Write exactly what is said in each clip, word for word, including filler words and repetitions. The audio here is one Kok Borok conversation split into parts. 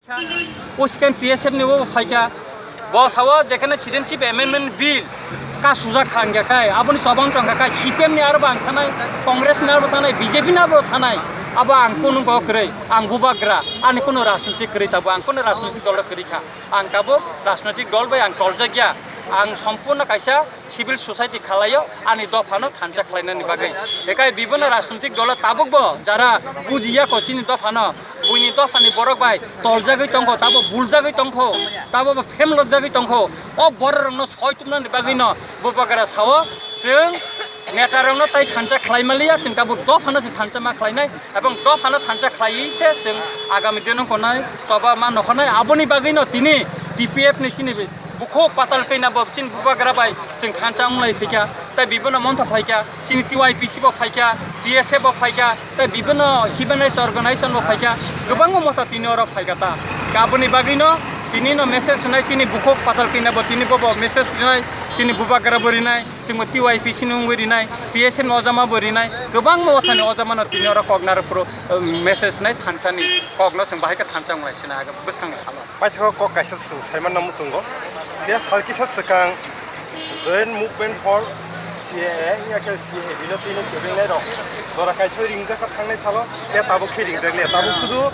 O sikan T S F ni bo phaikha. Bo sao jekhane Citizenship Amendment Bill ka sujak kha hwnkhe khai, aboni chobang tongkha khai, C P M ni aro bo ang thanai, Congress ni aro thanai, B J P ni aro thanai. Abo ang kunu go kwrwi, ang bubagra, ani kunu rajnitik kwrwi tabuk, ang kunu rajnitik dolo kwrwi kha. Ang tabuk rajnitik dol bai ang toljak ya. Ang sompurno kaisa civil society khalaio ani dophano thansa khlainani bagwi. Ekai bibino rajnitik dolo tabukbo jara bujiya ko chini dophano, buini dophani borok bai toljagwi tongkho, tabo buljagwi tongkho, tabo bo phemlokjagwi tongkho. O bororokno soi tumnani bagwino bubagra sao chwng netarokno tai thansa khlai maliya, chwng tabuk dophano se thansa ma khlainai, ebong dophano thansa khlaiwi se chwng agami dino konai choba ma nokhanai. Aboni bagwino tini T P F ni chini bukhuk patal kina bo chini bubagra bai chwng thansa wnglai phaikha, tai bibino montha phaikha, chini T Y P C bo phaikha, T S F bo phaikha, tai bibino human rights organization bo phaikha, kwbangma motha tini oro phaikha ta. Aboni bagwino tini no message rinai chini bukhuk patal kina bo tini bobo message rinai chini bubagra bo rinai. Chwngbo T Y P C ni wngwi rinai, T S F ni ojama bo rinai, kwbangma mothani ojama no tini oro kok narwk phuru, um, message nai thansa ni kok no chwng bahai khe thansa wng lai sina agam bwskang ni salo. Paithago kok kaisa chwng sai manna muchungo. Phiya sal kisa swkang Joint Movement for C A A wngya khe C A A bino tini kwbwingnai rok jora kaisa ringjak kha thangnai salo, phiya tabuk khe ringjak liya. Tabuk sudu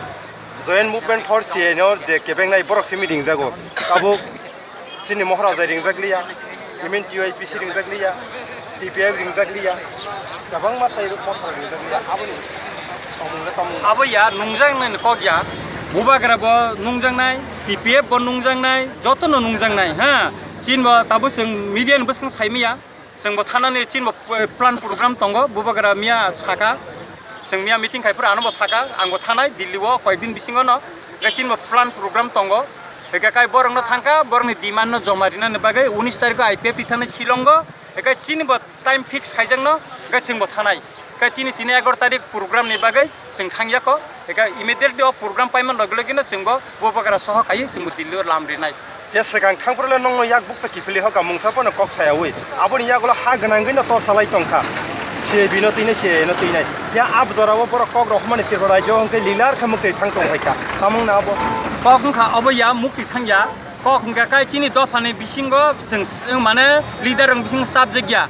Joint Movement for C A A no je kwbwngnai borok simi ringjago. Tabuk Chini Moharaja ringjak liya, imin T Y P C ringjak liya, T P F ringjak liya, kwbangma tei motha ringjak liya, aboni tongmung le tongmung. Abo ya nungjaknai ni kok ya, bubagra bo nungjaknai, T P F bo nungjaknai, joto no nungjaknai, ha. Chini bo tabuk chwng media ni bwskang sai maya. Chwng bo thanani chini bo plan program tongo, bubagra miya saka, chwng miya meeting khai phuru ano bo saka, ang bo thanai Delhi o koyek din bisingo no, hwnkhe chini bo plan program tongo, hwnkhe kai borok no thangkha, borok ni demand no joma rinani bagwi unis tarikh o I P F T thanai Shillong o, hwnkhe chini bo time fix khaijak no, hwnkhe chwng bo thanai, hwnkhe tini tini egaroh tarikh program ni bagwi chwng thangya kho, hwnkhe immediately o program paimani logi logi no chwng bo bubagra soho khai chwng bo Delhi o lam rinai. Khe swkang thangphuru le nokno yak bukcha kiphilwi hoka mungsa phano kok sayawi. Aboni yagulo ha gwnangwi no torsalai tongkha. C A B no twinai, C A A no twinai. Ya ab jorao borok kok rohormani Tripura rajyo hwnkhe lilar khe mwktwi thang tongphaikha. Tamungno abo. Kok wngkha obo ya mwktwi thangya. Kok hwnkha kai chini dophani bisingo chwng, chwng mane leader rok bisingo subject ya.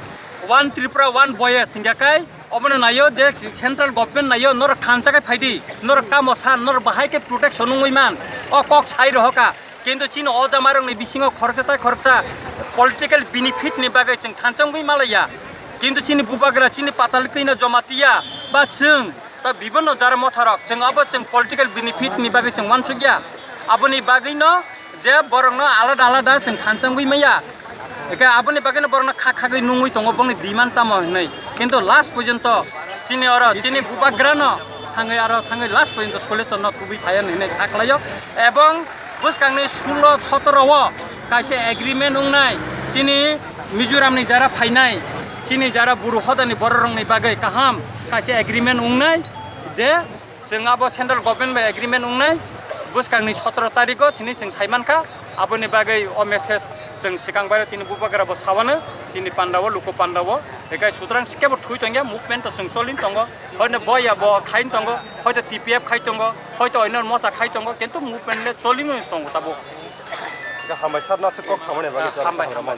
One Tripura, one voice hwnkha kai. Obono naio je central government naio, norok thansa khe phaidi, norok tamo san, norok bahai khe protection wngwi man, o kok sai rohoka. Kintu chini o jamarokni bisingo khoroksa tai khoroksa political benefit ni bagwi chwng thansa wngwi malaiya. Kintu chini bubagra, chini patal kwino Jamatia ba chwng ta bibonno jara motharok, chwng abo chwng political benefit ni bagwi chwng wansukya. Aboni bagwino je borokno alada alada chwng thansa wngwi maya. Eke aboni bagwino borokno kha khagwi nungwi tongo bongni demand tamo hinwi. Kintu last porjonto chini oro chini bubagrano thangwi aro thangwi last porjonto solution no tubui phaiya hinwi kha khlaio. Ebong bwskangni sulo sotoro o kaisa agreement wngnai chini Mizoramni jara phainai chini jara buru hodani bororokni bagwi kaham kaisa agreement wngnai je Chwng abo central government bai agreement wngnai bwskangni sotoro tarikgo chini chwng sai mankha, aboni bagwi o message chwng swkang bai tini bubagra bo sawano chini pandao, luku pandao, ekai sutrang kebo thwi tongya, movement to chwng cholin tongo, hoino boya bo khain tongo, hoito T P F khai tongo, hoito oino mota khai tongo, kintu movement le cholin tongo tabuk. Hambai sir, nasi kok samani bagwi. Ah, hambai, hambai.